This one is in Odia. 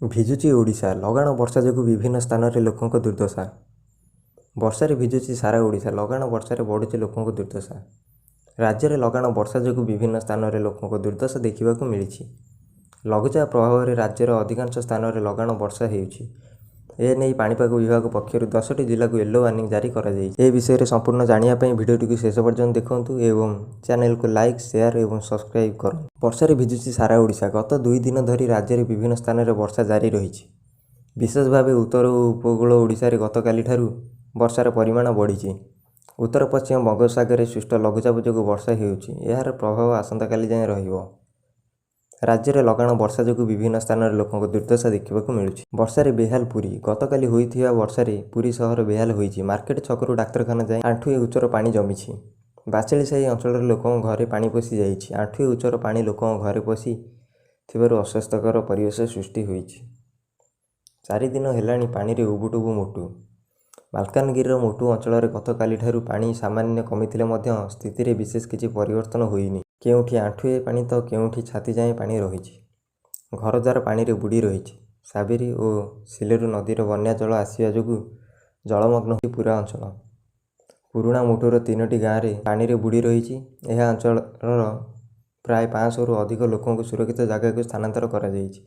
ଭିଜୁଛି ଓଡ଼ିଶା। ଲଗାଣ ବର୍ଷା ଯୋଗୁଁ ବିଭିନ୍ନ ସ୍ଥାନରେ ଲୋକଙ୍କ ଦୁର୍ଦ୍ଦଶା। ବର୍ଷାରେ ଭିଜୁଛି ସାରା ଓଡ଼ିଶା। ଲଗାଣ ବର୍ଷାରେ ବଢୁଛି ଲୋକଙ୍କ ଦୁର୍ଦ୍ଦଶା। ରାଜ୍ୟରେ ଲଗାଣ ବର୍ଷା ଯୋଗୁଁ ବିଭିନ୍ନ ସ୍ଥାନରେ ଲୋକଙ୍କ ଦୁର୍ଦ୍ଦଶା ଦେଖିବାକୁ ମିଳିଛି। ଲଘୁଚାପ ପ୍ରଭାବରେ ରାଜ୍ୟର ଅଧିକାଂଶ ସ୍ଥାନରେ ଲଗାଣ ବର୍ଷା ହେଉଛି। ଏନେଇ ପାଣିପାଗ ବିଭାଗ ପକ୍ଷରୁ 10ଟି ଜିଲ୍ଲାକୁ ୟେଲୋ ୱାର୍ଣ୍ଣିଂ ଜାରି କରାଯାଇଛି। ଏ ବିଷୟରେ ସମ୍ପୂର୍ଣ୍ଣ ଜାଣିବା ପାଇଁ ଭିଡ଼ିଓଟିକୁ ଶେଷ ପର୍ଯ୍ୟନ୍ତ ଦେଖନ୍ତୁ ଏବଂ ଚ୍ୟାନେଲକୁ ଲାଇକ୍, ସେୟାର ଏବଂ ସବସ୍କ୍ରାଇବ୍ କରନ୍ତୁ। ବର୍ଷାରେ ଭିଜୁଛି ସାରା ଓଡ଼ିଶା। ଗତ 2 ଦିନ ଧରି ରାଜ୍ୟରେ ବିଭିନ୍ନ ସ୍ଥାନରେ ବର୍ଷା ଜାରି ରହିଛି। ବିଶେଷ ଭାବେ ଉତ୍ତର ଓ ଉପକୂଳ ଓଡ଼ିଶାରେ ଗତକାଲିଠାରୁ ବର୍ଷାର ପରିମାଣ ବଢ଼ିଛି। ଉତ୍ତର ପଶ୍ଚିମ ବଙ୍ଗୋପସାଗରରେ ସୃଷ୍ଟ ଲଘୁଚାପ ଯୋଗୁଁ ବର୍ଷା ହେଉଛି। ଏହାର ପ୍ରଭାବ ଆସନ୍ତାକାଲି ଯାଏଁ ରହିବ। ରାଜ୍ୟରେ ଲଗାଣ ବର୍ଷା ଯୋଗୁଁ ବିଭିନ୍ନ ସ୍ଥାନରେ ଲୋକଙ୍କ ଦୁର୍ଦ୍ଦଶା ଦେଖିବାକୁ ମିଳୁଛି। ବର୍ଷାରେ ବେହାଲ ପୁରୀ। ଗତକାଲି ହୋଇଥିବା ବର୍ଷାରେ ପୁରୀ ସହର ବେହାଲ ହୋଇଛି। ମାର୍କେଟ ଛକରୁ ଡାକ୍ତରଖାନା ଯାଏଁ ଆଣ୍ଠୁଏ ଉଚ୍ଚର ପାଣି ଜମିଛି। ବାଚେଳି ସାହି ଅଞ୍ଚଳରେ ଲୋକଙ୍କ ଘରେ ପାଣି ପଶି ଯାଇଛି। ଆଣ୍ଠୁଏ ଉଚ୍ଚର ପାଣି ଲୋକଙ୍କ ଘରେ ପଶି ଥିବାରୁ ଅସ୍ୱାସ୍ଥ୍ୟକର ପରିବେଶ ସୃଷ୍ଟି ହୋଇଛି। 4 ଦିନ ହେଲାଣି ପାଣିରେ ଉବୁଟୁବୁ ମୋଟୁ। ମାଲକାନଗିରିର ମୋଟୁ ଅଞ୍ଚଳରେ ଗତକାଲିଠାରୁ ପାଣି ସାମାନ୍ୟ କମିଥିଲେ ମଧ୍ୟ ସ୍ଥିତିରେ ବିଶେଷ କିଛି ପରିବର୍ତ୍ତନ ହୋଇନି। କେଉଁଠି ଆଣ୍ଠୁଏ ପାଣି ତ କେଉଁଠି ଛାତି ଯାଏଁ ପାଣି ରହିଛି। ଘରଦ୍ୱାର ପାଣିରେ ବୁଡ଼ି ରହିଛି। ସାବେରୀ ଓ ସିଲେରୁ ନଦୀର ବନ୍ୟା ଜଳ ଆସିବା ଯୋଗୁଁ ଜଳମଗ୍ନ ହୋଇଛି ପୁରା ଅଞ୍ଚଳ। ପୁରୁଣା ମୋଟୁର ତିନୋଟି ଗାଁରେ ପାଣିରେ ବୁଡ଼ି ରହିଛି। ଏହି ଅଞ୍ଚଳର ପ୍ରାୟ 500ରୁ ଅଧିକ ଲୋକଙ୍କୁ ସୁରକ୍ଷିତ ଜାଗାକୁ ସ୍ଥାନାନ୍ତର କରାଯାଇଛି।